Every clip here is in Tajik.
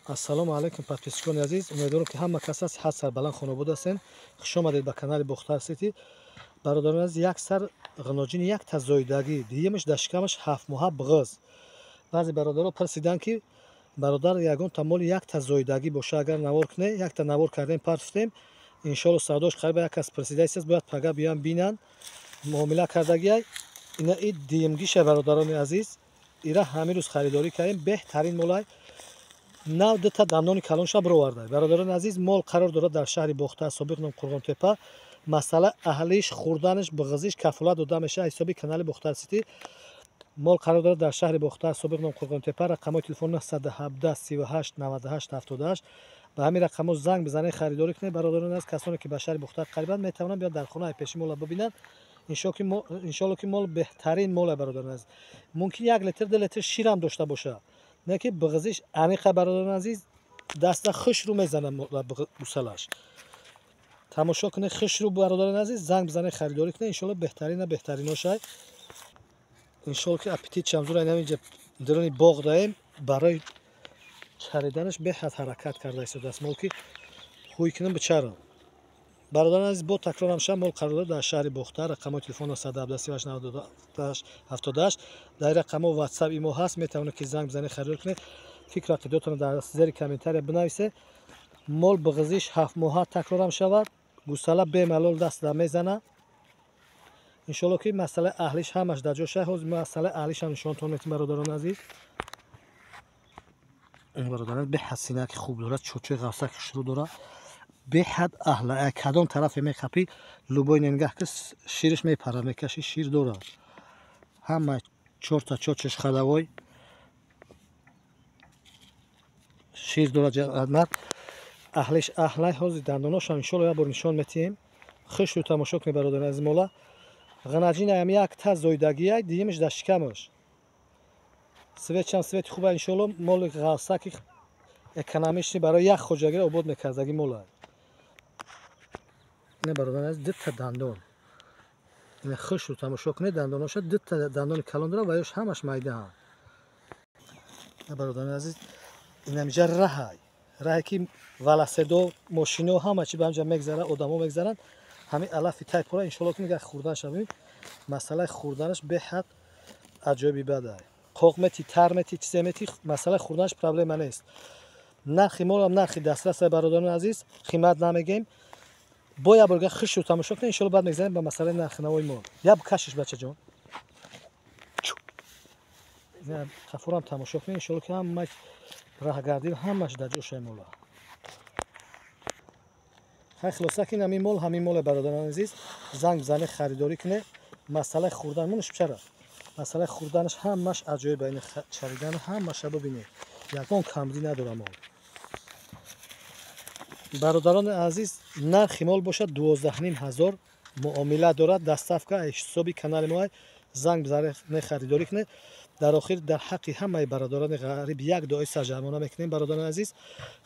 Ассалому алайкум, подписчикони азиз. Умедворам, ки ҳама кас аст, сиҳат, сарбаланд, хонобод ҳастен. Хуш омадед ба канали Бохтар Сити. Бародарони азиз, як сар ғиноҷини якта зоидагӣ, дуюмаш дар шикамаш 7 моҳа буғиз. Баъзе бародаро пурсиданд, ки бародар, ягонта моли якта зоидагӣ боша, агар навор куне. Якта навор кардем, партофтем. Иншоалло, савдош қариба як кас пурсидаистааст, бояд пага биёям, бинанд. Муомила кардагиай. Ина и дуюмгиша, бародарони азиз, ира ҳамин рӯз харидорӣ кардем. Беҳтарин молай, нав дута дандони калонша бироварда. Бародарони азиз, мол қарор дорад дар шаҳри Бохтар, собиқ ном Қурғонтепа. Масъала аҳлиш, хӯрданаш, буғизиш кафолат дода мешавад ҳисоби канали Бохтар Сити. Мол қарор дорад дар шаҳри Бохтар, собиқ ном Қурғонтепа. Рақамҳои телефон 917 38 98 78. Ба ҳамин рақамҳо занг бизанед, харидорӣ кунед. Бародарони азиз, касоне ки ба шаҳри Бохтар қарибанд, метавонанд биёд, дар хонаи пеши мола бибинанд. Иншоалло, ки мол беҳтарин моле, бародарони азиз. Мумкин 1 литр, 2 литр ширам дошта бошад, не ки буғизиш аниқа. Бародарони азиз, даста хушрӯ мезанад гусалаш. Тамошо кунед хушрӯ. Бародарони азиз, занг бизанед, харидорӣ кунед. Иншоалло, беҳтарина беҳтариношай. Иншоалло, ки аппетит чамзура. Инаминҷа даруни боғ даем, барои чариданаш беҳад ҳаракат карда истодааст мол, ки ҳуй кунам, бичарам. Бародарони азиз, бо такрорам шав, мол қарор дорад дар шаҳри Бохтар. Рақамҳои телефон 917 38. Дар ин рақамҳо Ватсап, Имо ҳаст, метавонед, ки занг бизанед, харидор кунед. Фикру ақидотонро дар зери комментария бинависед. Мол буғизиш 7 моҳа, такрорам шавад, гусала бемалол даста мезана. Иншоалло, ки масъалаи аҳлиш ҳамаш дар ҷоша. Ҳозир масъалаи аҳлишам нишонтон метим, бародарони азиз. Бародарон, беҳад синаки хуб дорад, чочои ғафсаки хушрӯ дорад, беҳад аҳла. Кадом тарафе мехапӣ, любой нингаҳ ки шириш мепарад, мекаши, шир дорад. Ҳама чорта чочаш ходовой, шир дорад. Ҷаннат аҳлиш аҳлай. Ҳозир дандоношам, иншоалло, як бор нишон метиҳем. Хушрӯ тамошо кунед, бародари азиз. Мола ғанаҷинаям якта зоидагия, дуюмаш дар шикамаш. Цветчам цвети хуба. Иншоалло, моли ғафсаки экономичный, барои як хоҷагиро обод мекардаги мола. Ина, бародари азиз, дута дандон. Ина хушрӯ тамошо кунед дандоноша. Дута дандони калон дорад ва ёш ҳамаш майдаанд. Бародари азиз, инамиҷа раҳай, раҳе ки велосипедо, мошино, ҳама чи ба ҳамҷа мегзарад, одамо мегзаранд. Ҳамин алафи тай пора. Иншоалло, ки нигах хӯрдан шавем. Масъалаи хӯрданаш беҳад аҷоиби бадай. Қоқ мети, тар мети, чизе мети, масъалаи хӯрданаш проблема нест. Нархи молам нархи дастраса, бародарони азиз, қимат намегем. Бо як борга хушрӯ тамошо кунед. Иншоалло, баъд мегзарем ба масъалаи нархи навои мол. Як кашиш, бачаҷон, қафурам тамошо кунед. Иншоалло, ки ҳама раҳгардӣ ҳамаш дар ҷошай мола. Хай, хулоса, ки ҳамин мол ҳамин моле. Бародарони азиз, занг бизанед, харидорӣ кунед. Масъалаи хӯрдан монаш чара, масъалаи хӯрданаш ҳамаш аҷоиб. Ин чаридан ҳамаша бибинед, ягон камбудӣ надора мол. Бародарони азиз, нархи мол бошад 12,5 ҳазор, муомила дорад. Доставка ҳисоби канали мо. Занг бизанед, харидорӣ кунед. Дар охир дар ҳаққи ҳамаи бародарони ғариб як дуои сарҷамъона мекунем. Бародарони азиз,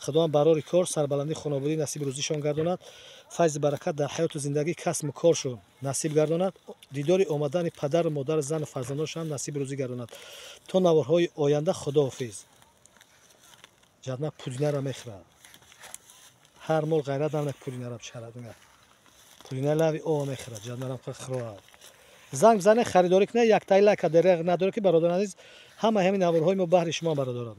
Худованд барори кор, сарбаландӣ, хонободӣ насиби рӯзишон гардонад, файзи баракат дар ҳаёту зиндагӣ, касбу коршон насиб гардонад, дидори омадани падару модар, зану фарзандоншон насиби рӯзӣ гардонад. То наворҳои оянда, худоҳофиз. Ҷадна пудинара мехӯрад. Ҳар мол ғайрат намек пудинара чарад. Пудина лави ова мехӯрад, ҷаднарам хӯроад. Занг бизанед, харидорӣ кунед. Яктаи лайка дереғ надоред, ки, бародарони азиз, ҳама ҳамин наворҳои мо баҳри шумо, бародарон.